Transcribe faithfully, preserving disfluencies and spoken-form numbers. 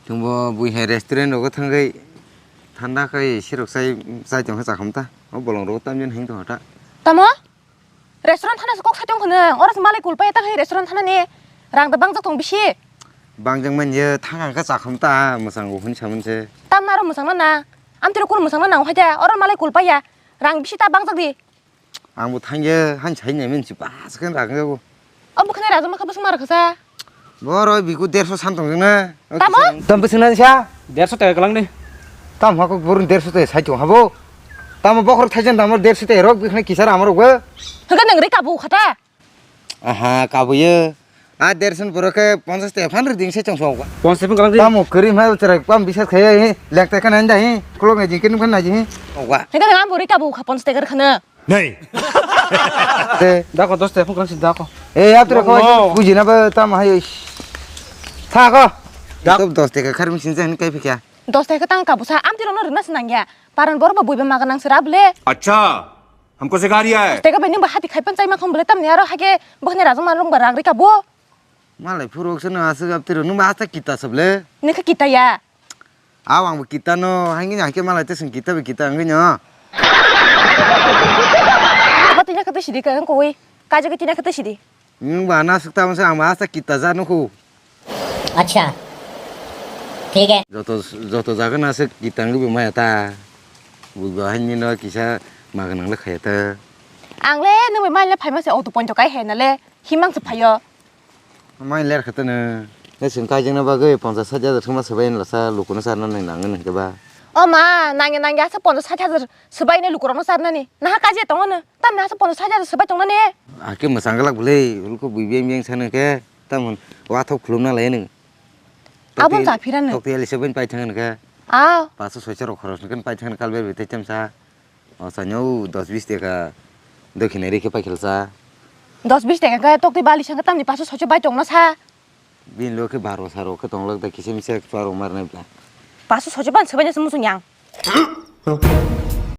Chwngbo bui hai restaurant rogo thangwi thanda khai sirok chai, chai tongkha chakham ta. O bolong rogo tamjani hing tongkha ta. Tamo? Restaurant thana se kok sai tong khwna. Oro se malai kulpaya ta hai restaurant thana ni. Rang da bangjak tong bisi. Bangjak man ye thang ang kha chakham ta mwsang o hwn samun se. Tam naro mwsang na na. Am tiro kun mwsang na nang hai da. Oro malai kulpaya. Rang bisi ta bangjak di. Ang bo thangya, han sai nai men si ba, se kan rang jago. Obo khne raja makha bwswk mara khasa. Boro biku derso san tong na. Tamo? Tam bwswk na sa? Derso te galang ni. Tam hako burun derso te sai tong habo. Tamo bokhorok thaijan tamo derso te rok bikhne kisar amaro go. Haga nang re kabu khata. Aha, kabu ye. A derson borok khe ponchas taka phan rwdi se chong sok ba. Ponchas taka phan rwdi. Tamo kwrwi ma chwrai pam bisas khaya hi, lek taka nai da hi, klok nai jing khe nung khe nai jing hi. Okwa. Hede nang buri kabu kha ponchas taka rwkhana. Nei. Te. Dako dos taka phan rwsi dako. E ya tere ko. Wow. Buji na ba tamo hai. Tha ko. Dak. Tok dos taka khar machine jan kai phikya. Dos taka tang kabu sa am tiro no rwna se nangya. Paran borok ba buiba maga nang se rable. Acha. हमको सिखा रिया है। Tega bai nung ba hati khai pan chai ma khom bole tamni aro hake bokni rajang ma rung ba rang rika bo. Malai phuruk se no aswk aptiro nung ba asta kita sable. Nung khe kita ya. Aw ang bo kita no hangi hake malai te sing kita be kita hangi no. Aba tina kata sidi ka koi. Kaja ke tina kata sidi. Nwng ba naswk tamo se ang ba asta kita ja nukhu. Acha. Thik hai. Joto, joto jaga naswk kita wngwi bo maya ta. Bui bo haini no kisa maga nang le khaya ta. Ang le nwng bai manya phaima se auto point kai hai na le himang se phaio. Mai ler khata no. Le sing kai jeng na bagwi ponchas sat hajar thuma sabai la sa luku no sa no nang nang nang ke ba. O ma, nangya nangya sa ponchas sat hajar sabai ne luku rok no sa nani. Naha kaje tongo no. Tamni aswk ponchas sat hajar swbai tongnani? Ake mwchang glak bwlwi, ulko bui beng beng sano khe, tamon wathok khulumna lai nw. Abon ja phira nw. Tokti ali se bai pai thang khe. Aw. Paso soicha rok khoros khe pai thang kal bai bai tei chamsa. O sanyo dos bis taka dokhina ri khe pai khelsa. Dos bis taka khe tokti bali sangkhe tamni paso soicha bai tongna sa. Bini lo khe baro saro khe tonglak da kisa misa chwla rok mar nai bla. Paso soicha ban swbai nasa muchung yang.